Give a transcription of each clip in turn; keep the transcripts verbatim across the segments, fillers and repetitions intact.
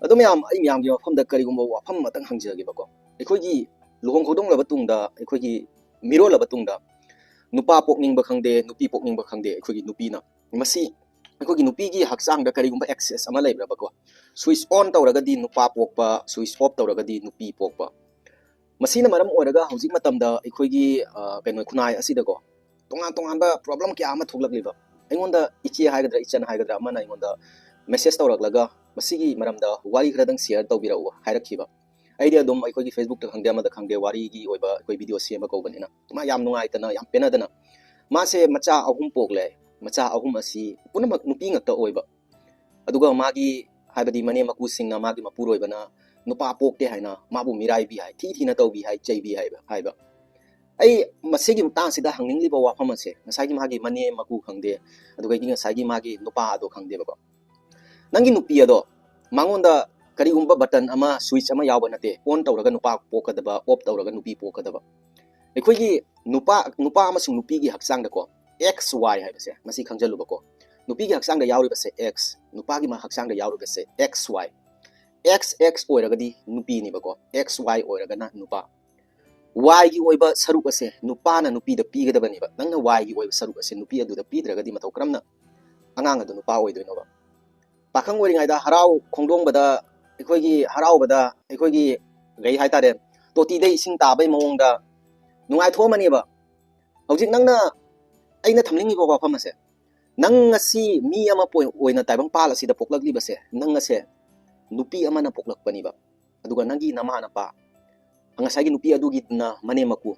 ꯑꯗꯣ ꯃꯌꯥꯝ, ꯑꯩ ꯃꯌꯥꯝꯒꯤ ꯃꯐꯝꯗ ꯀꯔꯤꯒꯨꯝꯕ ꯋꯥꯐꯝ ꯑꯃꯇꯪ ꯍꯪꯖꯒꯦꯕꯀꯣ꯫ ꯑꯩꯈꯣꯏꯒꯤ ꯂꯨꯍꯣꯡ ꯈꯣꯡꯗꯣꯡꯂꯕ ꯇꯨꯡꯗ, ꯑꯩꯈꯣꯏꯒꯤ ꯃꯤꯔꯣꯜꯂꯕ ꯇꯨꯡꯗ, ꯅꯨꯄꯥ ꯄꯣꯛꯅꯤꯡꯕ ꯈꯪꯗꯦ, ꯅꯨꯄꯤ ꯄꯣꯛꯅꯤꯡꯕ ꯈꯪꯗꯦ, ꯑꯩꯈꯣꯏꯒꯤ ꯅꯨꯄꯤꯅ, ꯃꯁꯤ ꯑꯩꯈꯣꯏꯒꯤ ꯅꯨꯄꯤꯒꯤ ꯍꯛꯆꯥꯡꯗ ꯀꯔꯤꯒꯨꯝꯕ ꯑꯦꯛꯁꯦꯁ ꯑꯃ ꯂꯩꯕ꯭ꯔꯕꯀꯣ? ꯁ꯭ꯋꯤꯆ ꯑꯣꯟ ꯇꯧꯔꯒꯗꯤ ꯅꯨꯄꯥ ꯄꯣꯛꯄ, ꯁ꯭ꯋꯤꯆ ꯑꯣꯐ ꯇꯧꯔꯒꯗꯤ ꯅꯨꯄꯤ ꯄꯣꯛꯄ꯫ ꯃꯁꯤꯅ ꯃꯔꯝ ꯑꯣꯏꯔꯒ ꯍꯧꯖꯤꯛ ꯃꯇꯝꯗ ꯑꯩꯈꯣꯏꯒꯤ, ꯑ, ꯀꯩꯅꯣ, ꯈꯨꯟꯅꯥꯏ ꯑꯁꯤꯗꯀꯣ, ꯇꯣꯉꯥꯟ ꯇꯣꯉꯥꯟꯕ ꯄ꯭ꯔꯣꯕ꯭ꯂꯦꯝ ꯀꯌꯥ ꯑꯃ ꯊꯣꯛꯂꯛꯂꯤꯕ꯫ ꯑꯩꯉꯣꯟꯗ ꯏꯆꯦ ꯍꯥꯏꯒꯗ꯭ꯔꯥ, ꯏꯆꯟ ꯍꯥꯏꯒꯗ꯭ꯔꯥ, ꯑꯃꯅ ꯑꯩꯉꯣꯟꯗ ꯃꯦꯁꯦꯖ ꯇꯧꯔꯛꯂꯒ ꯃꯁꯤꯒꯤ ꯃꯔꯝꯗ ꯋꯥꯔꯤ ꯈꯔꯗꯪ ꯁꯤꯌꯔ ꯇꯧꯕꯤꯔꯛꯎ ꯍꯥꯏꯔꯛꯈꯤꯕ꯫ ꯑꯩꯗꯤ ꯑꯗꯨꯝ ꯑꯩꯈꯣꯏꯒꯤ ꯐꯦꯁꯕꯨꯛꯇ ꯈꯪꯗꯦ, ꯑꯃꯗ ꯈꯪꯗꯦ, ꯋꯥꯔꯤꯒꯤ ꯑꯣꯏꯕ ꯑꯩꯈꯣꯏ ꯚꯤꯗꯤꯑꯣ ꯁꯦꯝꯕ ꯀꯧꯕꯅꯤꯅ, ꯃꯥ ꯌꯥꯝ ꯅꯨꯡꯉꯥꯏꯇꯅ, ꯌꯥꯝ ꯄꯦꯟꯅꯗꯅ, ꯃꯥꯁꯦ ꯃꯆꯥ ꯑꯍꯨꯝ ꯄꯣꯛꯂꯦ, ꯃꯆꯥ ꯑꯍꯨꯝ ꯑꯁꯤ ꯄꯨꯝꯅꯃꯛ ꯅꯨꯄꯤ ꯉꯛꯇ ꯑꯣꯏꯕ꯫ ꯑꯗꯨꯒ ꯃꯥꯒꯤ, ꯍꯥꯏꯕꯗꯤ ꯃꯅꯦꯝ ꯃꯀꯨꯁꯤꯡꯅ, ꯃꯥꯒꯤ ꯃꯄꯨꯔꯣꯏꯕꯅ ꯅꯨꯄꯥ ꯄꯣꯛꯇꯦ ꯍꯥꯏꯅ ꯃꯥꯕꯨ ꯃꯤꯔꯥꯏꯕꯤ ꯍꯥꯏ, ꯊꯤ ꯊꯤꯅ ꯇꯧꯕꯤ ꯍꯥꯏ, ꯆꯩꯕꯤ ꯍꯥꯏꯕ, ꯍꯥꯏꯕ꯫ ꯑꯩ ꯃꯁꯤꯒꯤ ꯃꯇꯥꯡꯁꯤꯗ ꯍꯪꯅꯤꯡꯂꯤꯕ ꯋꯥꯐꯝ ꯑꯁꯦ, ꯉꯁꯥꯏꯒꯤ ꯃꯥꯒꯤ ꯃꯅꯦꯝ ꯃꯀꯨ ꯈꯪꯗꯦ, ꯑꯗꯨꯗꯒꯤ ꯉꯁꯥꯏꯒꯤ ꯃꯥꯒꯤ ꯅꯨꯄꯥ ꯑꯗꯣ ꯈꯪꯗꯦꯕꯀꯣ, ꯅꯪꯒꯤ ꯅꯨꯄꯤ ꯑꯗꯣ ꯃꯉꯣꯟꯗ ꯀꯔꯤꯒꯨꯝꯕ ꯕꯇꯟ ꯑꯃ, ꯁ꯭ꯋꯤꯆ ꯑꯃ ꯌꯥꯎꯕ ꯅꯠꯇꯦ, ꯑꯣꯟ ꯇꯧꯔꯒ ꯅꯨꯄꯥ ꯄꯣꯛꯀꯗꯕ, ꯑꯣꯐ ꯇꯧꯔꯒ ꯅꯨꯄꯤ ꯄꯣꯛꯀꯗꯕ꯫ ꯑꯩꯈꯣꯏꯒꯤ ꯅꯨꯄꯥ, ꯅꯨꯄꯥ ꯑꯃꯁꯨꯡ ꯅꯨꯄꯤꯒꯤ ꯍꯛꯆꯥꯡꯗꯀꯣ, ꯑꯦꯛꯁ ꯋꯥꯏ ꯍꯥꯏꯕꯁꯦ, ꯃꯁꯤ ꯈꯪꯖꯜꯂꯨꯕꯀꯣ꯫ ꯅꯨꯄꯤꯒꯤ ꯍꯛꯆꯥꯡꯗ ꯌꯥꯎꯔꯤꯕꯁꯦ ꯑꯦꯛꯁ, ꯅꯨꯄꯥꯒꯤ ꯃ-, ꯍꯛꯆꯥꯡꯗ ꯌꯥꯎꯔꯤꯕꯁꯦ ꯑꯦꯛꯁ ꯋꯥꯏ꯫ ꯑꯦꯛꯁ ꯑꯦꯛꯁ ꯑꯣꯏꯔꯒꯗꯤ ꯅꯨꯄꯤꯅꯦꯕꯀꯣ, ꯑꯦꯛꯁ ꯋꯥꯏ ꯑꯣꯏꯔꯒꯅ ꯅꯨꯄꯥ꯫ ꯋꯥꯏꯒꯤ ꯑꯣꯏꯕ ꯁꯔꯨꯛ ꯑꯁꯦ ꯅꯨꯄꯥꯅ ꯅꯨꯄꯤꯗ ꯄꯤꯒꯗꯕꯅꯦꯕ꯫ ꯅꯪꯅ ꯋꯥꯏꯒꯤ ꯑꯣꯏꯕ ꯁꯔꯨꯛ ꯑꯁꯦ ꯅꯨꯄꯤ ꯑꯗꯨꯗ ꯄꯤꯗ꯭ꯔꯒꯗꯤ ꯃꯇꯧ ꯀꯔꯝꯅ ꯑꯉꯥꯡ ꯑꯗꯨ ꯅꯨꯄꯥ ꯑꯣꯏꯗꯣꯏꯅꯣꯕ? ꯄꯥꯈꯪ ꯑꯣꯏꯔꯤꯉꯩꯗ ꯍꯔꯥꯎ ꯈꯣꯡꯗꯣꯡꯕꯗ, ꯑꯩꯈꯣꯏꯒꯤ ꯍꯔꯥꯎꯕꯗ, ꯑꯩꯈꯣꯏꯒꯤ ꯀꯩ ꯍꯥꯏꯇꯥꯔꯦ, ꯇꯣꯇꯤꯗ ꯏꯁꯤꯡ ꯇꯥꯕꯩ ꯃꯑꯣꯡꯗ ꯅꯨꯡꯉꯥꯏꯊꯣꯛꯑꯝꯃꯅꯦꯕ꯫ ꯍꯧꯖꯤꯛ ꯅꯪꯅ, ꯑꯩꯅ ꯊꯝꯅꯤꯡꯉꯤꯕ ꯋꯥꯐꯝ ꯑꯁꯦ, ꯅꯪ ꯉꯁꯤ ꯃꯤ ꯑꯃ ꯄꯣꯏ-, ꯑꯣꯏꯅ ꯇꯥꯏꯕꯪꯄꯥꯜ ꯑꯁꯤꯗ ꯄꯣꯛꯂꯛꯂꯤꯕꯁꯦ, ꯅꯪ ꯑꯁꯦ ꯅꯨꯄꯤ ꯑꯃꯅ ꯄꯣꯛꯂꯛꯄꯅꯦꯕ꯫ ꯑꯗꯨꯒ ꯅꯪꯒꯤ ꯅꯃꯥ ꯅꯄꯥ, ꯉꯁꯥꯏꯒꯤ ꯅꯨꯄꯤ ꯑꯗꯨꯒꯤꯗꯨꯅ ꯃꯅꯦꯝ ꯃꯀꯨ,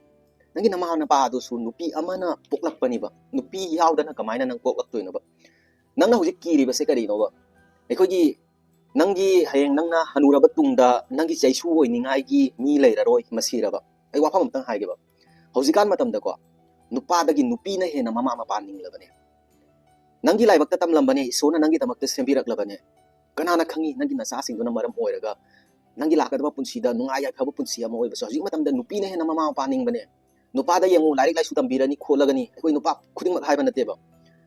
ꯅꯪꯒꯤ ꯅꯃꯥ ꯅꯄꯥ ꯑꯗꯨꯁꯨ ꯅꯨꯄꯤ ꯑꯃꯅ ꯄꯣꯛꯂꯛꯄꯅꯦꯕ꯫ ꯅꯨꯄꯤ ꯌꯥꯎꯗꯅ ꯀꯃꯥꯏꯅ ꯅꯪ ꯄꯣꯛꯂꯛꯇꯣꯏꯅꯣꯕ? ꯅꯪꯅ ꯍꯧꯖꯤꯛ ꯀꯤꯔꯤꯕꯁꯦ ꯀꯔꯤꯅꯣꯕ? ꯑꯩꯈꯣꯏꯒꯤ, ꯅꯪꯒꯤ ꯍꯌꯦꯡ ꯅꯪꯅ ꯍꯅꯨꯔꯕ ꯇꯨꯡꯗ ꯅꯪꯒꯤ ꯆꯩꯁꯨ ꯑꯣꯏꯅꯤꯡꯉꯥꯏꯒꯤ ꯃꯤ ꯂꯩꯔꯔꯣꯏ, ꯃꯁꯤꯔꯕ? ꯑꯩ ꯋꯥꯐꯝ ꯑꯝꯇꯪ ꯍꯥꯏꯒꯦꯕ꯫ ꯍꯧꯖꯤꯛꯀꯥꯟ ꯃꯇꯝꯗꯀꯣ, ꯅꯨꯄꯥꯗꯒꯤ ꯅꯨꯄꯤꯅ ꯍꯦꯟꯅ ꯃꯃꯥ ꯃꯄꯥ ꯅꯤꯡꯂꯕꯅꯦ꯫ ꯅꯪꯒꯤ ꯂꯥꯏꯕꯛꯇ ꯇꯝꯂꯝꯕꯅꯦ, ꯏꯁꯣꯔꯅ ꯅꯪꯒꯤꯗꯃꯛꯇ ꯁꯦꯝꯕꯤꯔꯛꯂꯕꯅꯦ꯫ ꯀꯅꯥꯅ ꯈꯪꯉꯤ, ꯅꯪꯒꯤ ꯅꯆꯥꯁꯤꯡꯗꯨꯅ ꯃꯔꯝ ꯑꯣꯏꯔꯒ ꯅꯪꯒꯤ ꯂꯥꯛꯀꯗꯕ ꯄꯨꯟꯁꯤꯗ ꯅꯨꯡꯉꯥꯏ ꯌꯥꯏꯐꯕ ꯄꯨꯟꯁꯤ ꯑꯃ ꯑꯣꯏꯕꯁꯨ꯫ ꯍꯧꯖꯤꯛ ꯃꯇꯝꯗ ꯅꯨꯄꯤꯅ ꯍꯦꯟꯅ ꯃꯃꯥ ꯃꯄꯥ ꯅꯤꯡꯕꯅꯦ꯫ ꯅꯨꯄꯥꯗ ꯌꯦꯡꯉꯨ, ꯂꯥꯏꯔꯤꯛ ꯂꯥꯏꯁꯨ ꯇꯝꯕꯤꯔꯅꯤ ꯈꯣꯠꯂꯒꯅꯤ꯫ ꯑꯩꯈꯣꯏ ꯅꯨꯄꯥ ꯈꯨꯗꯤꯡꯃꯛ ꯍꯥꯏꯕ ꯅꯠꯇꯦꯕ꯫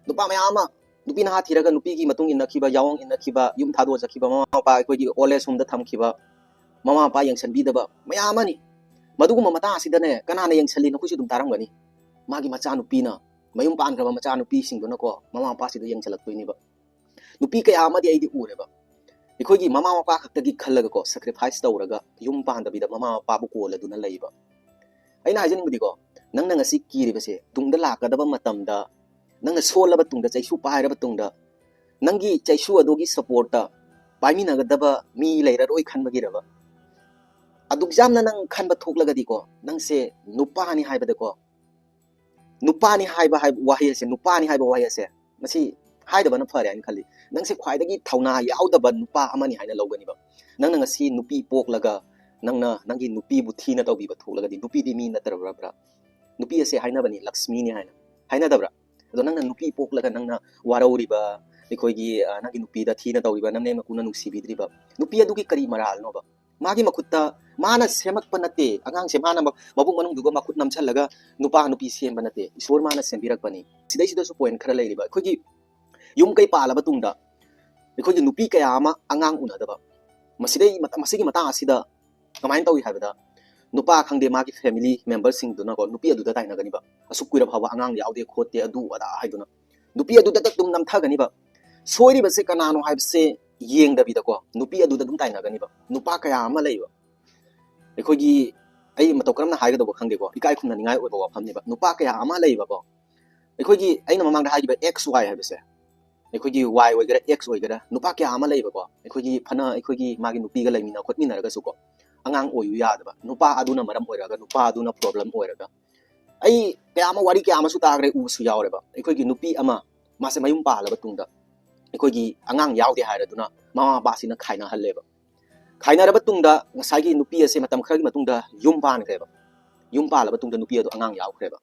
ꯅꯨꯄꯥ ꯃꯌꯥꯝ ꯑꯃ ꯅꯨꯄꯤ ꯅꯍꯥ ꯊꯤꯔꯒ ꯅꯨꯄꯤꯒꯤ ꯃꯇꯨꯡ ꯏꯟꯅꯈꯤꯕ, ꯌꯥꯑꯣꯡ ꯏꯟꯅꯈꯤꯕ, ꯌꯨꯝ ꯊꯥꯗꯣꯛꯑ ꯆꯠꯈꯤꯕ, ꯃꯃꯥ ꯃꯄꯥ ꯑꯩꯈꯣꯏꯒꯤ old age homeꯗ ꯊꯝꯈꯤꯕ, ꯃꯃꯥ ꯃꯄꯥ ꯌꯦꯡꯁꯤꯟꯕꯤꯗꯕ ꯃꯌꯥꯝ ꯑꯃꯅꯤ꯫ ꯃꯗꯨꯒꯨꯝꯕ ꯃꯇꯥꯡ ꯑꯁꯤꯗꯅꯦ, ꯀꯅꯥꯅ ꯌꯦꯡꯁꯤꯜꯂꯤ? ꯅꯈꯣꯏꯁꯨ ꯑꯗꯨꯝ ꯇꯥꯔꯝꯒꯅꯤ꯫ ꯃꯥꯒꯤ ꯃꯆꯥꯅꯨꯄꯤꯅ, ꯃꯌꯨꯝ ꯄꯥꯟꯈ꯭ꯔꯕ ꯃꯆꯥꯅꯨꯄꯤꯁꯤꯡꯗꯨꯅꯀꯣ, ꯃꯃꯥ ꯃꯄꯥꯁꯤꯗ ꯌꯦꯡꯁꯤꯜꯂꯛꯇꯣꯏꯅꯦꯕ꯫ ꯅꯨꯄꯤ ꯀꯌꯥ ꯑꯃꯗꯤ ꯑꯩꯗꯤ ꯎꯔꯦꯕ, ꯑꯩꯈꯣꯏꯒꯤ ꯃꯃꯥ ꯃꯄꯥ ꯈꯛꯇꯒꯤ ꯈꯜꯂꯒꯀꯣ, sacrifice ꯇꯧꯔꯒ ꯌꯨꯝ ꯄꯥꯟꯗꯕꯤꯗ ꯃꯃꯥ ꯃꯄꯥꯕꯨ ꯀꯣꯜꯂꯗꯨꯅ ꯂꯩꯕ꯫ ꯑꯩꯅ ꯍꯥꯏꯖꯅꯤꯡꯕꯗꯤꯀꯣ, ꯅꯪꯅ ꯉꯁꯤ ꯀꯤꯔꯤꯕꯁꯦ, ꯇꯨꯡꯗ ꯂꯥꯛꯀꯗꯕ ꯃꯇꯝꯗ, ꯅꯪꯅ ꯁꯣꯜꯂꯕ ꯇꯨꯡꯗ, ꯆꯩꯁꯨ ꯄꯥꯏꯔꯕ ꯇꯨꯡꯗ, ꯅꯪꯒꯤ ꯆꯩꯁꯨ ꯑꯗꯨꯒꯤ supportꯇ ꯄꯥꯏꯃꯤꯟꯅꯒꯗꯕ ꯃꯤ ꯂꯩꯔꯔꯣꯏ ꯈꯟꯕꯒꯤꯔꯕ? ꯑꯗꯨꯛ ꯌꯥꯝꯅ ꯅꯪ ꯈꯟꯕ ꯊꯣꯛꯂꯒꯗꯤꯀꯣ, ꯅꯪꯁꯦ ꯅꯨꯄꯥꯅꯤ ꯍꯥꯏꯕꯗꯀꯣ, ꯅꯨꯄꯥꯅꯤ ꯍꯥꯏꯕ, ꯍꯥꯏꯕ ꯋꯥꯍꯩ ꯑꯁꯦ, ꯅꯨꯄꯥꯅꯤ ꯍꯥꯏꯕ ꯋꯥꯍꯩ ꯑꯁꯦ, ꯃꯁꯤ ꯍꯥꯏꯗꯕꯅ ꯐꯔꯦ ꯍꯥꯏꯅ ꯈꯜꯂꯤ꯫ ꯅꯪꯁꯦ ꯈ꯭ꯋꯥꯏꯗꯒꯤ ꯊꯧꯅꯥ ꯌꯥꯎꯗꯕ ꯅꯨꯄꯥ ꯑꯃꯅꯤ ꯍꯥꯏꯅ ꯂꯧꯒꯅꯤꯕ꯫ ꯅꯪꯅ ꯉꯁꯤ ꯅꯨꯄꯤ ꯄꯣꯛꯂꯒ, ꯅꯪꯅ ꯅꯪꯒꯤ ꯅꯨꯄꯤꯕꯨ ꯊꯤꯅ ꯇꯧꯕꯤꯕ ꯊꯣꯛꯂꯒꯗꯤ, ꯅꯨꯄꯤꯗꯤ ꯃꯤ ꯅꯠꯇ꯭ꯔꯕ꯭ꯔꯥ? ꯅꯨꯄꯤ ꯑꯁꯦ ꯍꯥꯏꯅꯕꯅꯤ, ꯂꯛꯁꯃꯤꯅꯤ ꯍꯥꯏꯅ, ꯍꯥꯏꯅꯗꯕ꯭ꯔꯥ? ꯑꯗꯣ ꯅꯪꯅ ꯅꯨꯄꯤ ꯄꯣꯛꯂꯒ ꯅꯪꯅ ꯋꯥꯔꯧꯔꯤꯕ, ꯑꯩꯈꯣꯏꯒꯤ, ꯑ, ꯅꯪꯒꯤ ꯅꯨꯄꯤꯗ ꯊꯤꯅ ꯇꯧꯔꯤꯕ, ꯅꯪ ꯅꯦꯝꯅ ꯀꯨꯅ ꯅꯨꯡꯁꯤꯕꯤꯗ꯭ꯔꯤꯕ, ꯅꯨꯄꯤ ꯑꯗꯨꯒꯤ ꯀꯔꯤ ꯃꯔꯥꯜꯅꯣꯕ? ꯃꯥꯒꯤ ꯃꯈꯨꯠꯇ, ꯃꯥꯅ ꯁꯦꯝꯃꯛꯄ ꯅꯠꯇꯦ ꯑꯉꯥꯡꯁꯦ, ꯃꯥꯅ ꯃ-, ꯃꯕꯨꯛ ꯃꯅꯨꯡꯗꯨꯒ ꯃꯈꯨꯠ ꯅꯝꯁꯤꯜꯂꯒ ꯅꯨꯄꯥ ꯅꯨꯄꯤ ꯁꯦꯝꯕ ꯅꯠꯇꯦ, ꯏꯁꯣꯔ ꯃꯥꯅ ꯁꯦꯝꯕꯤꯔꯛꯄꯅꯤ꯫ ꯁꯤꯗꯩꯁꯤꯗꯁꯨ point ꯈꯔ ꯂꯩꯔꯤꯕ, ꯑꯩꯈꯣꯏꯒꯤ ꯌꯨꯝ ꯀꯩ ꯄꯥꯜꯂꯕ ꯇꯨꯡꯗ ꯑꯩꯈꯣꯏꯒꯤ ꯅꯨꯄꯤ ꯀꯌꯥ ꯑꯃ ꯑꯉꯥꯡ ꯎꯅꯗꯕ, ꯃꯁꯤꯗꯩ ꯃꯇ-, ꯃꯁꯤꯒꯤ ꯃꯇꯥꯡ ꯑꯁꯤꯗ ꯀꯃꯥꯏꯅ ꯇꯧꯏ ꯍꯥꯏꯕꯗ, ꯅꯨꯄꯥ ꯈꯪꯗꯦ, ꯃꯥꯒꯤ family memberꯁꯤꯡꯗꯨꯅꯀꯣ, ꯅꯨꯄꯤ ꯑꯗꯨꯗ ꯇꯥꯏꯅꯒꯅꯤꯕ, "ꯑꯁꯨꯛ ꯀꯨꯏꯔꯕ ꯐꯥꯎꯕ ꯑꯉꯥꯡ ꯌꯥꯎꯗꯦ ꯈꯣꯠꯇꯦ, ꯑꯗꯨ ꯑꯗꯥ" ꯍꯥꯏꯗꯨꯅ ꯅꯨꯄꯤ ꯑꯗꯨꯗ ꯑꯗꯨꯝ ꯅꯝꯊꯒꯅꯤꯕ꯫ ꯁꯣꯏꯔꯤꯕꯁꯦ ꯀꯅꯥꯅꯣ ꯍꯥꯏꯕꯁꯦ ꯌꯦꯡꯗꯕꯤꯗꯀꯣ, ꯅꯨꯄꯤ ꯑꯗꯨꯗ ꯑꯗꯨꯝ ꯇꯥꯏꯅꯒꯅꯤꯕ꯫ ꯅꯨꯄꯥ ꯀꯌꯥ ꯑꯃ ꯂꯩꯕ, ꯑꯩꯈꯣꯏꯒꯤ, ꯑꯩ ꯃꯇꯧ ꯀꯔꯝꯅ ꯍꯥꯏꯒꯗꯧꯕ ꯈꯪꯗꯦꯀꯣ, ꯏꯀꯥꯏ ꯈꯨꯝꯅꯅꯤꯡꯉꯥꯏ ꯑꯣꯏꯕ ꯋꯥꯐꯝꯅꯦꯕ꯫ ꯅꯨꯄꯥ ꯀꯌꯥ ꯑꯃ ꯂꯩꯕꯀꯣ, ꯑꯩꯈꯣꯏꯒꯤ, ꯑꯩꯅ ꯃꯃꯥꯡꯗ ꯍꯥꯏꯈꯤꯕ X Y ꯍꯥꯏꯕꯁꯦ, ꯑꯩꯈꯣꯏꯒꯤ Y ꯑꯣꯏꯒꯦꯔꯥ, X ꯑꯣꯏꯒꯦꯔꯥ, ꯅꯨꯄꯥ ꯀꯌꯥ ꯑꯃ ꯂꯩꯕꯀꯣ, ꯑꯩꯈꯣꯏꯒꯤ ꯐꯅ, ꯑꯩꯈꯣꯏꯒꯤ ꯃꯥꯒꯤ ꯅꯨꯄꯤꯒ ꯂꯩꯃꯤꯟꯅ ꯈꯣꯠꯃꯤꯟꯅꯔꯒꯁꯨꯀꯣ, ꯑꯉꯥꯡ ꯑꯣꯏꯌꯨ ꯌꯥꯗꯕ, ꯅꯨꯄꯥ ꯑꯗꯨꯅ ꯃꯔꯝ ꯑꯣꯏꯔꯒ, ꯅꯨꯄꯥ ꯑꯗꯨꯅ problem ꯑꯣꯏꯔꯒ, ꯑꯩ ꯀꯌꯥ ꯑꯃ ꯋꯥꯔꯤ ꯀꯌꯥ ꯑꯃꯁꯨ ꯇꯥꯈ꯭ꯔꯦ, ꯎꯕꯁꯨ ꯌꯥꯎꯔꯦꯕ꯫ ꯑꯩꯈꯣꯏꯒꯤ ꯅꯨꯄꯤ ꯑꯃ, ꯃꯥꯁꯦ ꯃꯌꯨꯝ ꯄꯥꯜꯂꯕ ꯇꯨꯡꯗ, ꯑꯩꯈꯣꯏꯒꯤ ꯑꯉꯥꯡ ꯌꯥꯎꯗꯦ ꯍꯥꯏꯔꯗꯨꯅ ꯃꯃꯥ ꯃꯄꯥꯁꯤꯅ ꯈꯥꯏꯅꯍꯜꯂꯦꯕ꯫ ꯈꯥꯏꯅꯔꯕ ꯇꯨꯡꯗ, ꯉꯁꯥꯏꯒꯤ ꯅꯨꯄꯤ ꯑꯁꯦ ꯃꯇꯝ ꯈꯔꯒꯤ ꯃꯇꯨꯡꯗ ꯌꯨꯝ ꯄꯥꯟꯈ꯭ꯔꯦꯕ꯫ ꯌꯨꯝ ꯄꯥꯜꯂꯕ ꯇꯨꯡꯗ ꯅꯨꯄꯤ ꯑꯗꯣ ꯑꯉꯥꯡ ꯌꯥꯎꯈ꯭ꯔꯦꯕ꯫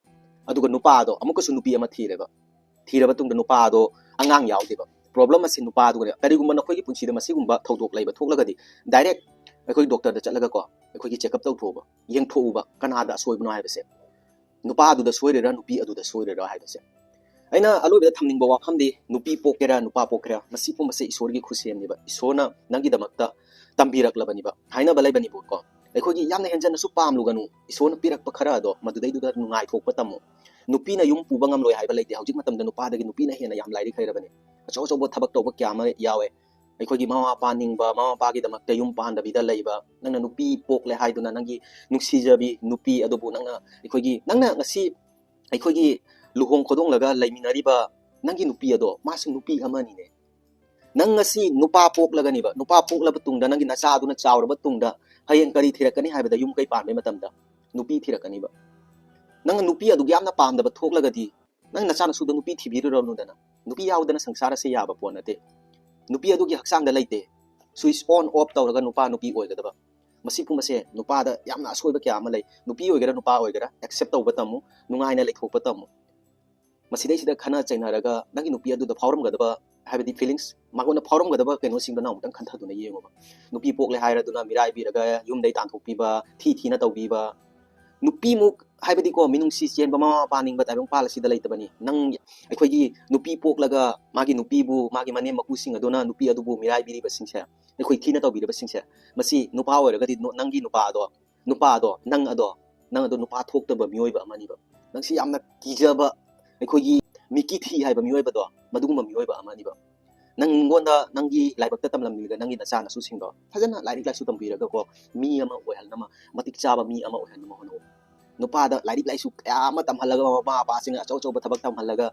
ꯑꯗꯨꯒ ꯅꯨꯄꯥ ꯑꯗꯣ ꯑꯃꯨꯛꯀꯁꯨ ꯅꯨꯄꯤ ꯑꯃ ꯊꯤꯔꯦꯕ꯫ ꯊꯤꯔꯕ ꯇꯨꯡꯗ ꯅꯨꯄꯥ ꯑꯗꯣ ꯑꯉꯥꯡ ꯌꯥꯎꯗꯦꯕ꯫ Problem ꯑꯁꯦ ꯅꯨꯄꯥꯗꯨꯒꯅꯦ꯫ ꯀꯔꯤꯒꯨꯝꯕ ꯅꯈꯣꯏꯒꯤ ꯄꯨꯟꯁꯤꯗ ꯃꯁꯤꯒꯨꯝꯕ ꯊꯧꯗꯣꯛ ꯂꯩꯕ ꯊꯣꯛꯂꯒꯗꯤ, direct ꯑꯩꯈꯣꯏ doctorꯗ ꯆꯠꯂꯒꯀꯣ, ꯑꯩꯈꯣꯏꯒꯤ checkup ꯇꯧꯊꯣꯛꯎꯕ, ꯌꯦꯡꯊꯣꯛꯎꯕ, ꯀꯅꯥꯗ ꯑꯁꯣꯏꯕꯅꯣ ꯍꯥꯏꯕꯁꯦ, ꯅꯨꯄꯥ ꯑꯗꯨꯗ ꯁꯣꯏꯔꯤꯔꯥ, ꯅꯨꯄꯤ ꯑꯗꯨꯗ ꯁꯣꯏꯔꯤꯔꯥ ꯍꯥꯏꯕꯁꯦ꯫ ꯑꯩꯅ ꯑꯂꯣꯏꯕꯗ ꯊꯝꯅꯤꯡꯕ ꯋꯥꯐꯝꯗꯤ, ꯅꯨꯄꯤ ꯄꯣꯛꯀꯦꯔꯥ ꯅꯨꯄꯥ ꯄꯣꯛꯀꯦꯔꯥ, ꯃꯁꯤ ꯄꯨꯝꯕꯁꯦ ꯏꯁꯣꯔꯒꯤ ꯈꯨꯠꯁꯦꯝꯅꯦꯕ꯫ ꯏꯁꯣꯔꯅ ꯅꯪꯒꯤꯗꯃꯛꯇ ꯇꯝꯕꯤꯔꯛꯂꯕꯅꯦꯕ꯫ ꯍꯥꯏꯅꯕ ꯂꯩꯕꯅꯤꯕꯀꯣ, ꯑꯩꯈꯣꯏꯒꯤ ꯌꯥꯝꯅ ꯍꯦꯟꯖꯟꯅꯁꯨ ꯄꯥꯝꯂꯨꯒꯅꯨ꯫ ꯏꯁꯣꯔꯅ ꯄꯤꯔꯛꯄ ꯈꯔ ꯑꯗꯣ ꯃꯗꯨꯗꯩꯗꯨꯗ ꯅꯨꯡꯉꯥꯏꯊꯣꯛꯄ ꯇꯝꯃꯨ꯫ ꯅꯨꯄꯤꯅ ꯌꯨꯝ ꯄꯨꯕ ꯉꯝꯂꯣꯏ ꯍꯥꯏꯕ ꯂꯩꯇꯦ꯫ ꯍꯧꯖꯤꯛ ꯃꯇꯝꯗ ꯅꯨꯄꯥꯗꯒꯤ ꯅꯨꯄꯤꯅ ꯍꯦꯟꯅ ꯌꯥꯝ ꯂꯥꯏꯔꯤꯛ ꯍꯩꯔꯕꯅꯤ꯫ ꯑꯆꯧ ꯑꯆꯧꯕ ꯊꯕꯛ ꯇꯧꯕ ꯀꯌꯥ ꯑꯃ ꯌꯥꯎꯋꯦ꯫ ꯑꯩꯈꯣꯏꯒꯤ ꯃꯃꯥ ꯃꯄꯥ ꯅꯤꯡꯕ, ꯃꯃꯥ ꯃꯄꯥꯒꯤꯗꯃꯛꯇ ꯌꯨꯝ ꯄꯥꯟꯗꯕꯤꯗ ꯂꯩꯕ, ꯅꯪꯅ ꯅꯨꯄꯤ ꯄꯣꯛꯂꯦ ꯍꯥꯏꯗꯨꯅ ꯅꯪꯒꯤ ꯅꯨꯡꯁꯤꯖꯕꯤ ꯅꯨꯄꯤ ꯑꯗꯨꯕꯨ ꯅꯪꯅ ꯑꯩꯈꯣꯏꯒꯤ, ꯅꯪꯅ ꯉꯁꯤ ꯑꯩꯈꯣꯏꯒꯤ ꯂꯨꯍꯣꯡ ꯈꯣꯡꯗꯣꯡꯂꯒ ꯂꯩꯃꯤꯟꯅꯔꯤꯕ ꯅꯪꯒꯤ ꯅꯨꯄꯤ ꯑꯗꯣ, ꯃꯥꯁꯨ ꯅꯨꯄꯤ ꯑꯃꯅꯤꯅꯦ꯫ ꯅꯪ ꯉꯁꯤ ꯅꯨꯄꯥ ꯄꯣꯛꯂꯒꯅꯤꯕ, ꯅꯨꯄꯥ ꯄꯣꯛꯂꯕ ꯇꯨꯡꯗ, ꯅꯪꯒꯤ ꯅꯆꯥꯗꯨꯅ ꯆꯥꯎꯔꯕ ꯇꯨꯡꯗ, ꯍꯌꯦꯡ ꯀꯔꯤ ꯊꯤꯔꯛꯀꯅꯤ ꯍꯥꯏꯕꯗ, ꯌꯨꯝ ꯀꯩ ꯄꯥꯟꯕꯩ ꯃꯇꯝꯗ ꯅꯨꯄꯤ ꯊꯤꯔꯛꯀꯅꯤꯕ꯫ ꯅꯪ ꯅꯨꯄꯤ ꯑꯗꯨꯒꯤ ꯌꯥꯝꯅ ꯄꯥꯝꯗꯕ ꯊꯣꯛꯂꯒꯗꯤ, ꯅꯪ ꯅꯆꯥꯅꯁꯨꯗ ꯅꯨꯄꯤ ꯊꯤꯕꯤꯔꯨꯔꯅꯨꯗꯅ꯫ ꯅꯨꯄꯤ ꯌꯥꯎꯗꯅ ꯁꯪꯁꯥꯔ ꯑꯁꯦ ꯌꯥꯕ ꯄꯣꯠ ꯅꯠꯇꯦ꯫ ꯅꯨꯄꯤ ꯑꯗꯨꯒꯤ ꯍꯛꯆꯥꯡꯗ ꯂꯩꯇꯦ꯫ Switch on off ꯇꯧꯔꯒ ꯅꯨꯄꯥ ꯅꯨꯄꯤ ꯑꯣꯏꯒꯗꯕ꯫ ꯃꯁꯤꯒꯨꯝꯕꯁꯦ ꯅꯨꯄꯥꯗ ꯌꯥꯝꯅ ꯑꯁꯣꯏꯕ ꯀꯌꯥ ꯑꯃ ꯂꯩ꯫ ꯅꯨꯄꯤ ꯑꯣꯏꯒꯦꯔꯥ ꯅꯨꯄꯥ ꯑꯣꯏꯒꯦꯔꯥ, accept ꯇꯧꯕ ꯇꯝꯃꯨ, ꯅꯨꯡꯉꯥꯏꯅ ꯂꯩꯊꯣꯛꯄ ꯇꯝꯃꯨ꯫ ꯃꯁꯤꯗꯩꯁꯤꯗ ꯈꯠꯅ ꯆꯩꯅꯔꯒ ꯅꯪꯒꯤ ꯅꯨꯄꯤ ꯑꯗꯨꯗ ꯐꯥꯎꯔꯝꯒꯗꯕ, ꯍꯥꯏꯕꯗꯤ feelings, ꯃꯉꯣꯟꯗ ꯐꯥꯎꯔꯝꯒꯗꯕ ꯀꯩꯅꯣꯁꯤꯡꯗꯣ ꯅꯪ ꯑꯃꯨꯛꯇꯪ ꯈꯟꯊꯗꯨꯅ ꯌꯦꯡꯉꯣꯕ꯫ ꯅꯨꯄꯤ ꯄꯣꯛꯂꯦ ꯍꯥꯏꯔꯗꯨꯅ ꯃꯤꯔꯥꯏꯕꯤꯔꯒ ꯌꯨꯝꯗꯩ ꯇꯥꯟꯊꯣꯛꯄꯤꯕ, ꯊꯤ ꯊꯤꯅ ꯇꯧꯕꯤꯕ, ꯅꯨꯄꯤꯃꯨꯛ, ꯍꯥꯏꯕꯗꯤꯀꯣ, ꯃꯤꯅꯨꯡꯁꯤ ꯆꯦꯟꯕ ꯃꯃꯥ ꯃꯄꯥ ꯅꯤꯡꯕ ꯇꯥꯏꯕꯪꯄꯥꯜ ꯑꯁꯤꯗ ꯂꯩꯇꯕꯅꯤ꯫ ꯅꯪ, ꯑꯩꯈꯣꯏꯒꯤ ꯅꯨꯄꯤ ꯄꯣꯛꯂꯒ ꯃꯥꯒꯤ ꯅꯨꯄꯤꯕꯨ, ꯃꯥꯒꯤ ꯃꯅꯦꯝ ꯃꯀꯨꯁꯤꯡ ꯑꯗꯨꯅ ꯅꯨꯄꯤ ꯑꯗꯨꯕꯨ ꯃꯤꯔꯥꯏꯕꯤꯔꯤꯕꯁꯤꯡꯁꯦ, ꯑꯩꯈꯣꯏ ꯊꯤꯅ ꯇꯧꯕꯤꯔꯤꯕꯁꯤꯡꯁꯦ, ꯃꯁꯤ ꯅꯨꯄꯥ ꯑꯣꯏꯔꯒꯗꯤ ꯅꯣ-, ꯅꯪꯒꯤ ꯅꯨꯄꯥꯗꯣ, ꯅꯨꯄꯥꯗꯣ, ꯅꯪ ꯑꯗꯣ, ꯅꯪ ꯑꯗꯣ ꯅꯨꯄꯥ ꯊꯣꯛꯇꯕ ꯃꯤꯑꯣꯏꯕ ꯑꯃꯅꯤꯕ꯫ ꯅꯪꯁꯤ ꯌꯥꯝꯅ ꯀꯤꯖꯕ, ꯑꯩꯈꯣꯏꯒꯤ ꯃꯤꯀꯤ ꯊꯤ ꯍꯥꯏꯕ ꯃꯤꯑꯣꯏꯕꯗꯣ, ꯃꯗꯨꯒꯨꯝꯕ ꯃꯤꯑꯣꯏꯕ ꯑꯃꯅꯤꯕ꯫ ꯅꯪꯉꯣꯟꯗ ꯅꯪꯒꯤ ꯂꯥꯏꯕꯛꯇ ꯇꯝꯂꯝꯂꯤꯕ ꯅꯪꯒꯤ ꯅꯆꯥ ꯅꯁꯨꯁꯤꯡꯗꯣ ꯐꯖꯅ ꯂꯥꯏꯔꯤꯛ ꯂꯥꯏꯁꯨ ꯇꯝꯕꯤꯔꯒꯀꯣ, ꯃꯤ ꯑꯃ ꯑꯣꯏꯍꯟꯅꯕ, ꯃꯇꯤꯛ ꯆꯥꯕ ꯃꯤ ꯑꯃ ꯑꯣꯏꯍꯟꯅꯕ ꯍꯣꯠꯅꯧ꯫ ꯅꯨꯄꯥꯗ ꯂꯥꯏꯔꯤꯛ ꯂꯥꯏꯁꯨ ꯀꯌꯥ ꯑꯃ ꯇꯝꯍꯜꯂꯒ, ꯃꯃꯥ ꯃꯄꯥꯁꯤꯡꯅ ꯑꯆꯧ ꯑꯆꯧꯕ ꯊꯕꯛ ꯇꯝꯍꯜꯂꯒ,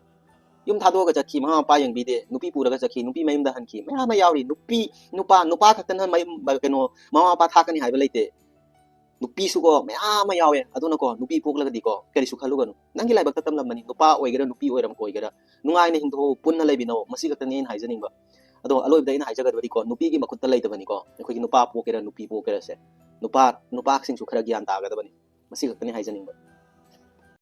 ꯌꯨꯝ ꯊꯥꯗꯣꯛꯑꯒ ꯆꯠꯈꯤ, ꯃꯃꯥ ꯃꯄꯥ ꯌꯦꯡꯕꯤꯗꯦ, ꯅꯨꯄꯤ ꯄꯨꯔꯒ ꯆꯠꯈꯤ, ꯅꯨꯄꯤ ꯃꯌꯨꯝꯗ ꯍꯟꯈꯤ, ꯃꯌꯥꯝ ꯑꯃ ꯌꯥꯎꯔꯤ꯫ ꯅꯨꯄꯤ, ꯅꯨꯄꯥ, ꯅꯨꯄꯥ ꯈꯛꯇꯅ ꯃꯌꯨꯝ, ꯀꯩꯅꯣ, ꯃꯃꯥ ꯃꯄꯥ ꯊꯥꯛꯀꯅꯤ ꯍꯥꯏꯕ ꯂꯩꯇꯦ꯫ ꯅꯨꯄꯤꯁꯨꯀꯣ ꯃꯌꯥꯝ ꯑꯃ ꯌꯥꯎꯋꯦ꯫ ꯑꯗꯨꯅꯀꯣ, ꯅꯨꯄꯤ ꯄꯣꯛꯂꯒꯗꯤꯀꯣ, ꯀꯔꯤꯁꯨ ꯈꯜꯂꯨꯒꯅꯨ꯫ ꯅꯪꯒꯤ ꯂꯥꯏꯕꯛꯇ ꯇꯝꯂꯝꯕꯅꯤ, ꯅꯨꯄꯥ ꯑꯣꯏꯒꯦꯔꯥ ꯅꯨꯄꯤ ꯑꯣꯏꯔꯝ ꯑꯣꯏꯒꯦꯔꯥ, ꯅꯨꯡꯉꯥꯏꯅ ꯍꯤꯡꯊꯣꯛꯎ, ꯄꯨꯟꯅ ꯂꯩꯃꯤꯟꯅꯧ꯫ ꯃꯁꯤ ꯈꯛꯇꯅꯤ ꯑꯩꯅ ꯍꯥꯏꯖꯅꯤꯡꯕ꯫ ꯑꯗꯣ ꯑꯂꯣꯏꯕꯗ ꯑꯩꯅ ꯍꯥꯏꯖꯒꯗꯕꯗꯤꯀꯣ, ꯅꯨꯄꯤꯒꯤ ꯃꯈꯨꯠꯇ ꯂꯩꯇꯕꯅꯤꯀꯣ, ꯑꯩꯈꯣꯏꯒꯤ ꯅꯨꯄꯥ ꯄꯣꯛꯀꯦꯔꯥ ꯅꯨꯄꯤ ꯄꯣꯛꯀꯦꯔꯥꯁꯦ꯫ ꯅꯨꯄꯥ, ꯅꯨꯄꯥꯁꯤꯡꯁꯨ ꯈꯔ ꯒ꯭ꯌꯥꯟ ꯇꯥꯒꯗꯕꯅꯤ꯫ ꯃꯁꯤ ꯈꯛꯇꯅꯤ ꯍꯥꯏꯖꯅꯤꯡꯕ꯫